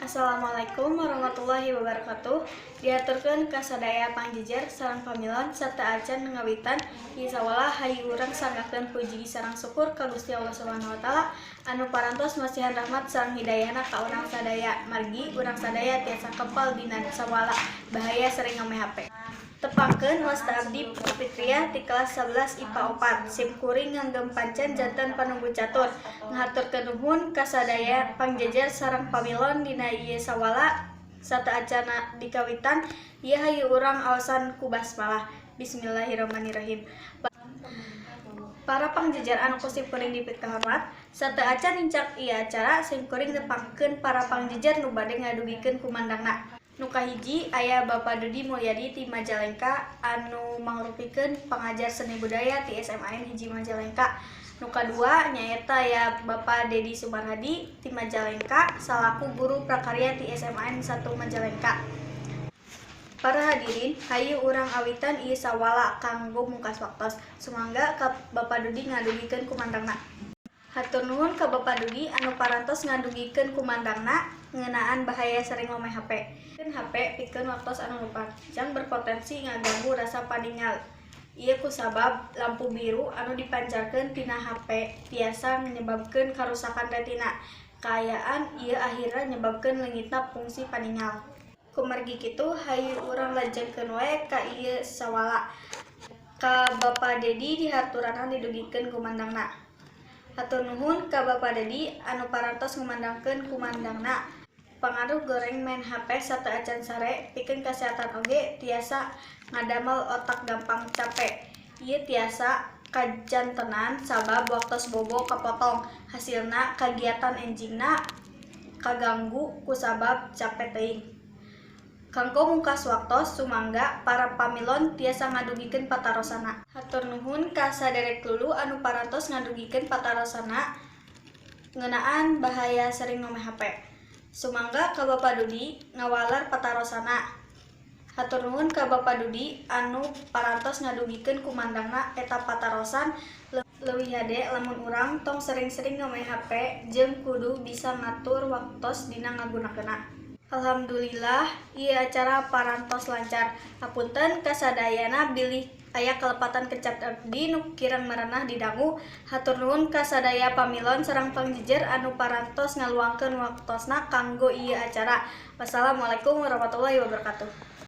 Assalamualaikum warahmatullahi wabarakatuh. Dihaturkeun ka sadaya pangjejer sareng pamilon. Sateuacan ngawitan ieu sawala, hayu urang sanggakeun puji sareng syukur ka Gusti Allah Subhanahu wa Taala anu parantos masihan rahmat sareng hidayahna ka urang sadaya, margi urang sadaya tiasa kempal dina sawala bahaya sering ngome HP. Tepangkeun, wasta abdi Putu Fitriah ti kelas 11 IPA 4. Sim kuring nganggem pancen janten panunggu catur. Ngahaturkeun nuhun ka sadaya pangjejer sareng pamilon dina ieu sawala. Sateuacanna dikawitan ieu, hayu urang aosan ku basmalah. Bismillahirrahmanirrahim. Para pangjejer anu ku sim kuring dipikahormat, sateuacan nincak ieu acara, sim kuring nepangkeun para pangjejer nu bade ngadugikeun kumandangna. Nu kahiji aya Bapak Dudi Mulyadi ti Majalengka anu mangrupikeun pangajar seni budaya ti SMAN 1 Majalengka. Nu kadua nyaeta aya Bapak Dedi Sumarhadi ti Majalengka salaku guru prakarya ti SMAN 1 Majalengka. Para hadirin, hayu urang awitan ieu sawala kanggo mungkas waktos. Sumangga ka Bapak Dudi ngadugikeun kumandangna. Hatur nuhun ka Bapak Dudi anu parantos ngadugikeun kumandangna ngeunaan bahaya sering ngome HP. HP pikeun waktos anu panjang berpotensi ngaganggu rasa paningal. Ieu kusabab lampu biru anu dipancarkeun tina HP tiasa nyebabkeun karusakan retina. Kaayaan ieu akhirna nyebabkeun leungitna fungsi paningal. Kumargi kitu, hayu urang lajengkeun wae ka ieu sawala. Ka Bapak Dedi dihaturanan didugikeun kumandangna. Hatur nuhun ka Bapak Dedi anu parantos ngumandangkeun kumandangna. Pangaruh goreng maen HP sateuacan sare pikeun kasehatan oge tiasa ngadamel otak gampang cape. Ieu tiasa kajantenan sabab waktos bobo kapotong, hasilna kagiatan enjingna kaganggu kusabab cape teuing. Kanggo mungkas waktos, sumangga para pamilon tiasa ngadugikeun patarosanna. Hatur nuhun ka saderek lulu anu parantos ngadugikeun patarosanna ngeunaan bahaya sering ngome HP. Sumangga ka Bapak Dudi ngawaler patarosanna. Hatur nuhun ka Bapak Dudi anu parantos ngadugikeun kumandangna eta patarosan. Leuwih hade lamun urang tong sering-sering ngome HP jeung kudu bisa ngatur waktos dina ngagunakeunna. Alhamdulillah, ieu acara parantos lancar. Hapunten kasadayana bilih aya kalepatan kecap abdi nu kirang merenah didangu. Hatur nuhun ka sadaya pamilon sareng pangjejer anu parantos ngaluangkeun waktosna kanggo ieu acara. Wassalamualaikum warahmatullahi wabarakatuh.